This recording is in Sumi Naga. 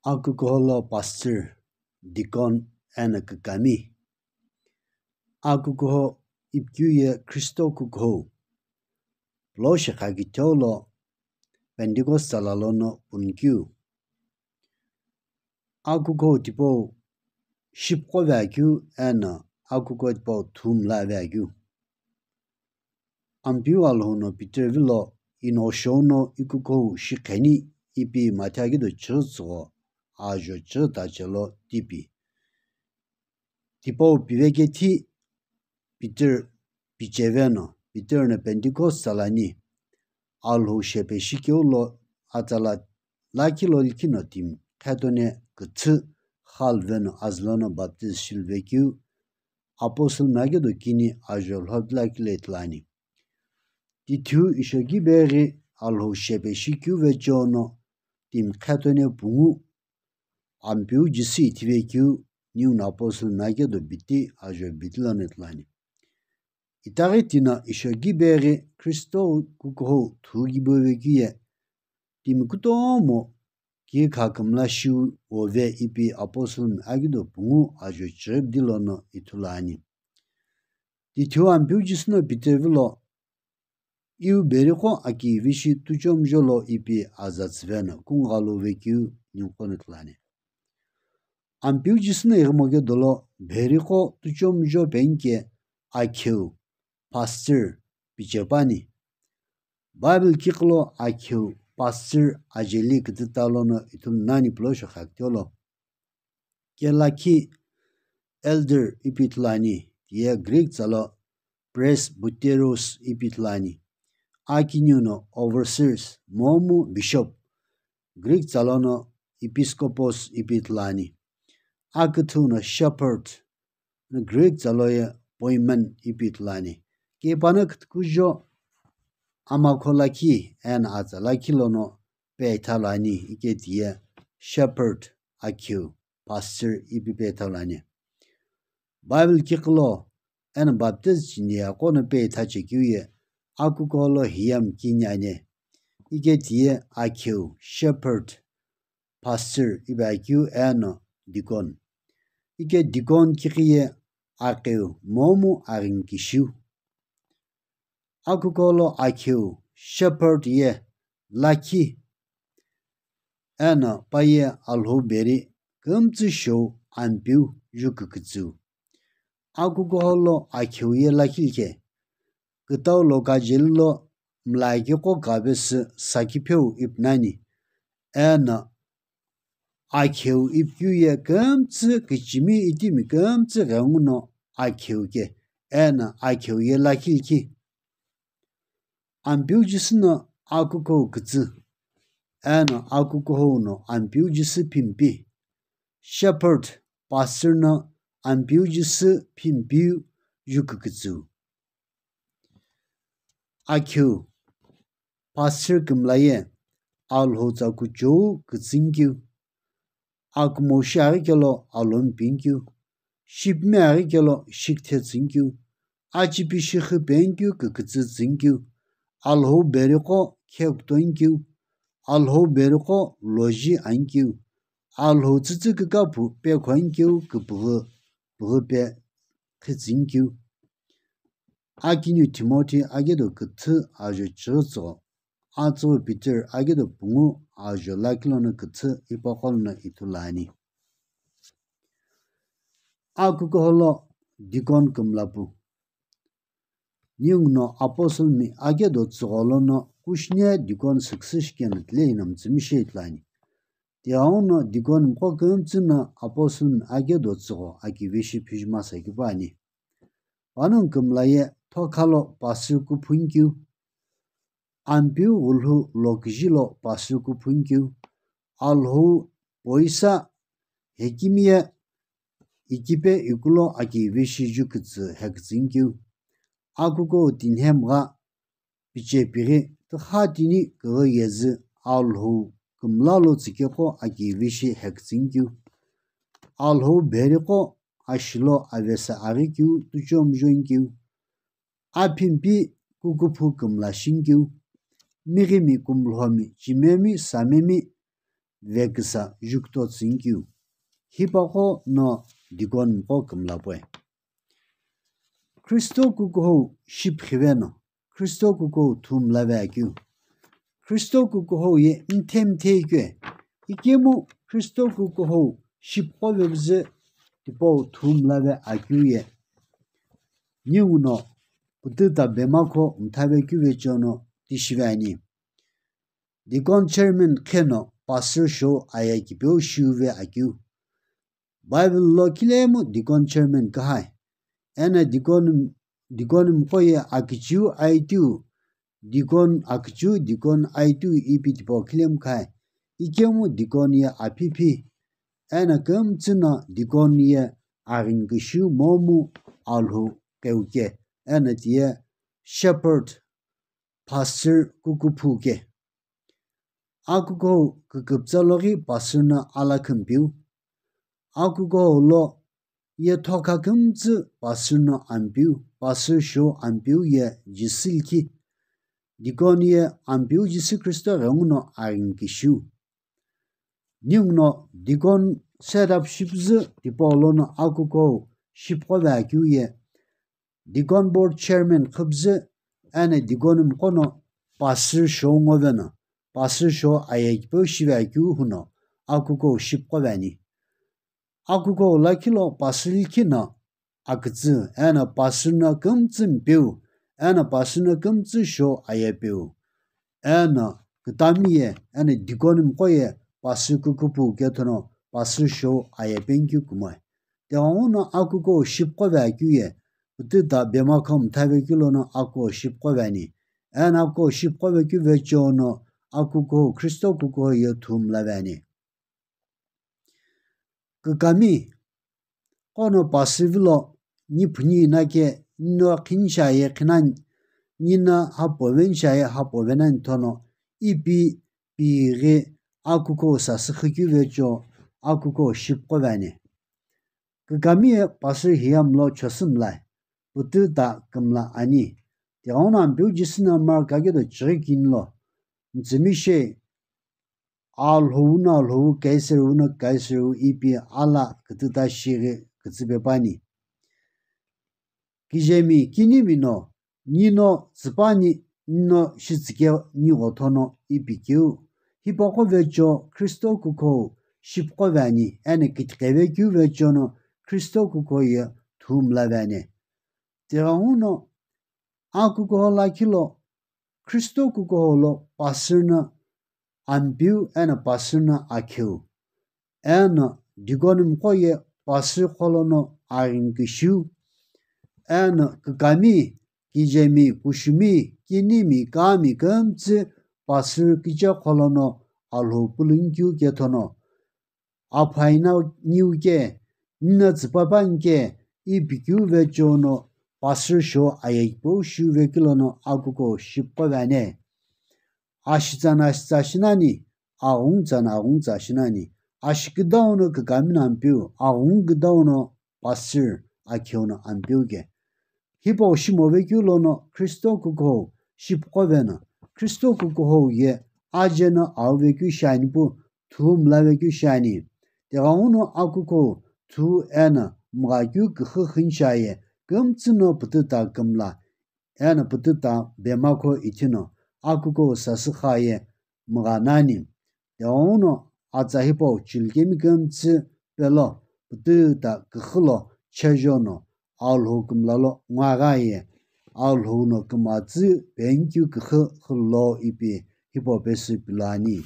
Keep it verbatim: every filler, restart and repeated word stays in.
Akukuholo pastor, deacon, eno kükami. Akukuho ipikeu ye Christo kukuhou. Pulo shekha kitheu lo Pentecost tsala lono punikeu. Akukuhou tipau shipqo veakeu eno akukuho tipau thumla veakeu. Ampeu Alhou no Peter vilo, ino shou no ikukuhou shikheni ipi Mathayo kido chütsügho ajo chüta chelo tipi. Tipau piveke thi Peter picheve no, Peter no Pentecost tsala ni, Alhou shepe shikeu lo atsala lakhi lo likhi no timi khetone küthü khalve no azülo no baptize shilvekeu Apostle mi akedo kini ajo lhopilakile ithulu ani. Titheu ishoki beghi Alhou shepe shikeu vecheono timi khetone pungu Ampeu Jisü ithivekeu niu no Apostle mi akedo biti ajo biti lono ithulu ani. Itaghi tino ishoki beghi Christo kukuhou thukibo vekeu ye timi kutomo kikha kümla shiu ove ipi Apostle mi akedo pungu ajo chighi biti lono ithulu ani. Titheu Ampeu Jisü no Peter vilo, iu beriqo aki vishi tuchomjo lo ipi aza tsüve no kungalo vekeu ninguqo no ithulu ani. Ampeu Jisü no ighimoke dolo beriqo tuchomjo penike akheu, pastor, pichepani. Bible kiqilo akheu, pastor, ajeli kütüta lono ithulu nani pulo shokha kitheu lo. Ke lakhi elder ipi ithulu ani, tiye Greek tsalo presbyteros ipi ithulu ani. Akiniu no overseers, momu bishop, Greek tsalo no episkopos ipi ithulu ani. Aküthüu no shepherd, Greek tsalo ye poimen ipi ithulu ani. Kepano kütükujo amakho lakhi eno atsa lakhi lono peithalo ani, ike tiye shepherd, akheu, pastor ipi peithalo ani. Bible kiqilo eno baptize chini aqo no peithachekeu ye akukuholo hiyam kini ani. Ike tiye akheu, shepherd, pastor ipi akeu eno deacon. Ike deacon kikhi ye aqeu momu aghini kishiu. Akukuholo akheu, shepherd ye lakhi eno paye Alhou beri kümtsü shou Ampeu ju kükütsüu. Akukuholo akheu ye lakhi khe, kütau lo kajeli lo mlai kiqo kavesü sakipheu ipi nani, eno akheu ipikeu ye kümtsü kichimi itimi kümtsü ghenguno akheu khe, eno akheu ye lakhi khe. Ampeu Jisü no akukuhou kütsü, eno akukuhou no Ampeu Jisü phimpi. Shepherd, pastor no Ampeu Jisü phimpiu ju kükütsüu. Akheu, pastor kümla ye Alhou tsa kuchou kütsünkeu. Akumo shi aghi kelo alomi pinkeu, shipimi aghi kelo shikithe tsünkeu, achipi shixü penkeu kükütsü tsünkeu, Alhou beriqo khekutonkeu, Alhou beriqo loji ankeu, Alhou tsütsü kükaphu pekhonkeu küpüghü, püghü pe khitsünkeu. Akiniu Timothy akedo küthü ajo chighi tsügho, atsüghu Peter akedo pungu ajo lakhi lono küthü ipakholono ithulu ani. Akukuholo deacon kümla pu. Ninguno apostle mi akedo tsügho lono kushine deacon süküsü shikeno tile ino mütsümishei ithulu ani. Tighenguno deacon mqo kümtsü no apostle mi akedo tsügho akivishi phijuma sakipu ani. Panongu kümla ye thokha lo pastor kuphunkeu, Ampeu ghulhu loküji lo pastor kuphunkeu, Alhou poisa hekimi ye ikipe ikulo akivishi jukütsü hekütsünkeu, akukuhou tinhemgha pichepighi tüxatini kughi yezü Alhou kümla lo tsükeqo akivishi hekütsünkeu, Alhou beriqo ashilo avesa aghikeu tuchomjonkeu, aphimpi kukuphu kümla shinkeu, mighimi kumlhomi chimemi samemi veküsa jukutotsü inkeu, hipaqo no deacon mqo kümla pue. Khristo kukuhou shipüqhive no, Khristo kukuhou thumlave akeu. Khristo kukuhou ye mthe mthe ikeu, ikemu Khristo kukuhou shipüqhove vüzü tipau thumlave akeu ye. Ninguno pütüta bemakho mthave keu vecho no tishive ani. Deacon chairman qheno pastor shou ayakipeu shiuve akeu. Bible lo khilemu deacon chairman kahai. Eno deacon, deacon mqo ye akichiu aitiu, deacon akichiu, deacon aitiu ipi tipau khilemu kahai. Ikemu deacon ye aphi phi. Eno kümtsü no deacon ye aghini kishiu momu alhou qeuke. Eno tiye shepherd, pastor kukuphu ke. Akukuhou küküpütsa loghi pastor no alakhi mpiu. Akukuhou lo ye thokha kümtsü pastor no ampiu, pastor shou ampiu ye Jisü likhi. Deacon ye ampiu Jisü Khristo ghenguno aghini kishiu. Ninguno deacon set up shipüzü tipau lono akukuhou shipüqhove akeu ye. Deacon board chairman qhüpüzü eno deacon mqo no pastor shou ngove no, pastor shou ayakipeu shive akeu huno akukuhou shipüqhove ani. Akukuhou lakhi lo pastor likhi no akütsü, eno pastor no kümtsü mpiu, eno pastor no kümtsü shou ayepeu. Eno kütami ye, eno deacon mqo ye pastor kukupu kethono pastor shou ayepenkeu kumoi. Tighenguno akukuhou shipüqhove akeu ye, pütüta bemakho mthave keu lono akukuhou shipüqhove ani. Eno akukuhou shipüqhove keu vecho no akukuhou Khristo kukuhou ye thumlave ani. Kükami, qono pastor vilo, ni phuni na ke, nino khinishaye khinani, nino hapo venishaye hapo venani thono, ipi pighi akukuhou sasü khikeu vecho, akukuhou shipüqhove ani. Kükami ye pastor hiya mlo chosü mlai, pütüta kümla ani. Tighenguno ampiu Jisü no Mark akedo chighi kini lo, mtsümi she, Alhou no alhou, Kaiser no Kaiser ipi ala kütüta shighi kütsüpe püani. Kijemi kinimi no, nino tsüpani, nino shitsüke nigho thono ipi keu. Hipaqo vecho Khristo kukuhou shipüqhove ani, eno kitiqeve keu vecho no Khristo kukuhou ye thumlave ani. Tighenguno akukuhou lakhi lo, Khristo kukuhou lo pastor no ampiu eno pastor no akheu. Eno deacon mqo ye pastor qholono aghini kishiu. Eno kükami, kijemi, kushumi, kinimi, kami kümtsü pastor kiche qholono alhou pulünkeu kethono. Aphaina niu ke, nino tsüpapani ke, ipi keu vecho no pastor shou ayekipeu shiuve keu lono akukuhou shipüqhove ani. Ashitsa no ashitsa shinani, aghungtsa no aghungtsa shinani. Ashi küdau no kükami no ampiu, aghungu küdau no pastor akheu no ampiu ke. Hipau shimove keu lono Khristo kukuhou shipüqhove no, Khristo kukuhou ye aje no auve keu shiani pu, thumlave keu shiani. Tighenguno akukuhou thu eno mgha keu küxü khinishaye, kümtsü no pütüta kümla, eno pütüta bemakho ithi no akukuhou sasü khaye mgha nani. Tighenguno atsa hipau chilukemi kümtsü pelo pütüta küxü lo chejo no alhou kümla lo ngagha ye, alhou no kümatsü penikeu küxü xülo ipi hipau pesü pilo ani.